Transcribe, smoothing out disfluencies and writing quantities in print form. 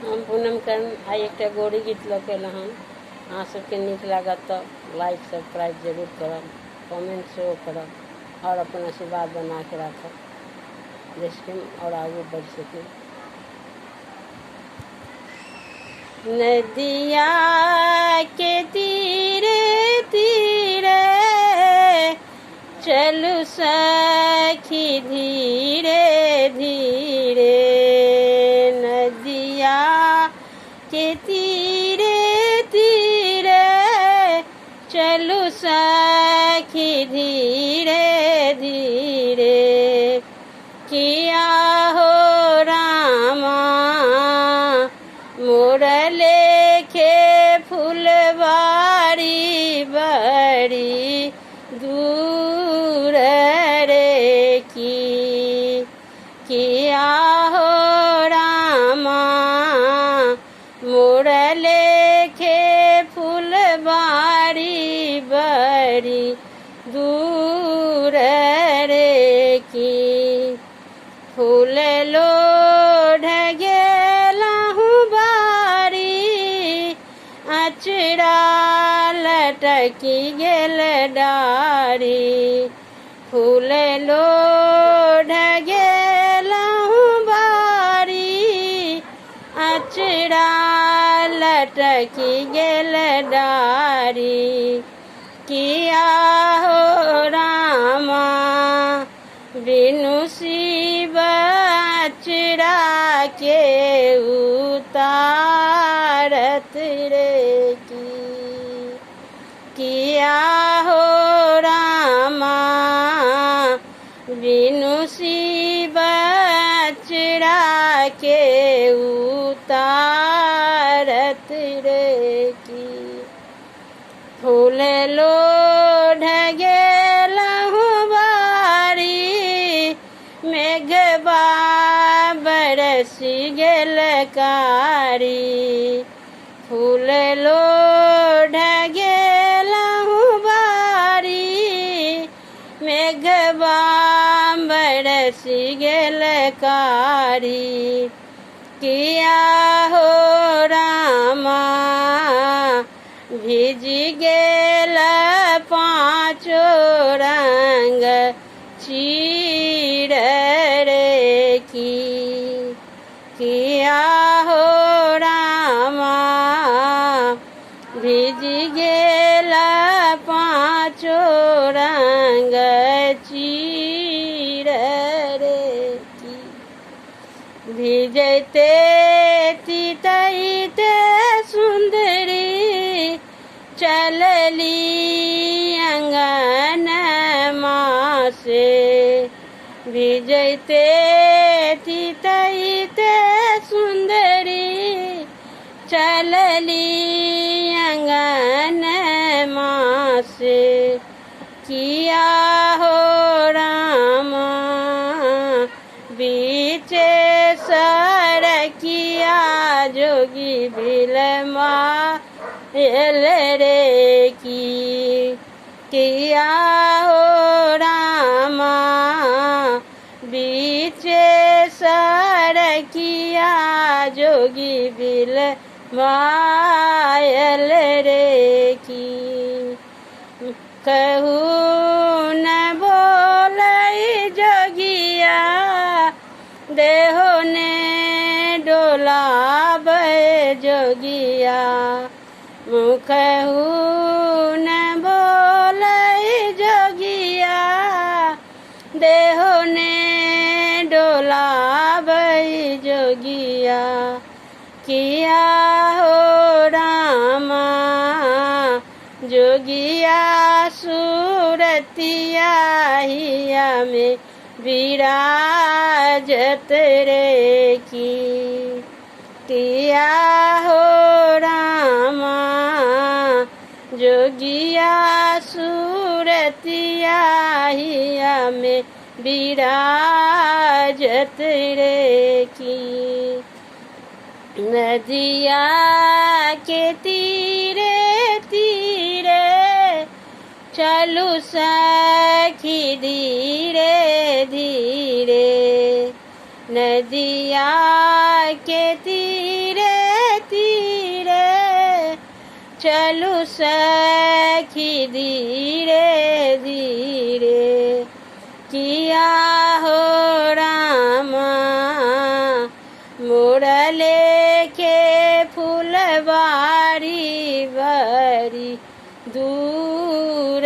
हम पूनम कर्ण आइ एकटा गौरी गीत लऽ के एलहुँ हन। अहाँ सबके नीक लागत तऽ लाइक सब्सक्राइब जरूर करब, कमेंट सेहो करब आओर अपन आशीर्वाद बना के राखब जाहिसँ कि हम आओर आगू बढ़ि सकी। नदिया के तीरे तीरे चलू सखी धीरे धीरे, नदिया के तीरे तीरे चलू सखी धीरे धीरे। किया हो रामा मोर लेखे फुलबारी बड़ी दूर रे की। किया हो रामा मोर लेखे फुलबारी बड़ी दूर रे की। फूल लोढ़ गेलहुँ बारी अचरा लटकि गेल डारी। फूल लोढ़ गेलहुँ बारी अचरा लटकि गेल डारी। किया हो रामा बिनु शिव अचरा के उतारत रे की। किया हो रामा बिनु शिव अचरा के उतारत रे की। फूल लोढ़ गेलहुँ बारी मेघबा बरसि गेल कारी। फूल लोढ़ गेलहुँ बारी मेघबा बरसि गेल कारी। किया हो रामा भिजि गेल पाँचो रंग चीर रे की। किया हो रामा भिजि गेल पाँचो रंग चीर रे की। भिजते तितैते सुन्दरी चलली अंगन से। भिजते तितैते सुन्दरी चलली अंगन से। किया हो रामा बीचे सरकिया जोगी बिलमा एल रे की। किया हो रामा बीचे सरकिया जोगी बिलमा एल रे की। कहू न बोलै जोगिया देहो ने डोलाबै जोगिया। मुखहु न बोलै जोगिया देहो ने डोलाबै जोगिया। किया हो रामा जोगिया सूरतिया हिया में विराजत रे की। किया हो रामा जोगिया सूरतिया हिया में विराजत रे की। नदिया के तीरे तीरे चलू सखी धीरे धीरे। नदिया के तीरे चलू सखी धीरे धीरे। किया हो रामा मोरले के फुलबारी बड़ी दूर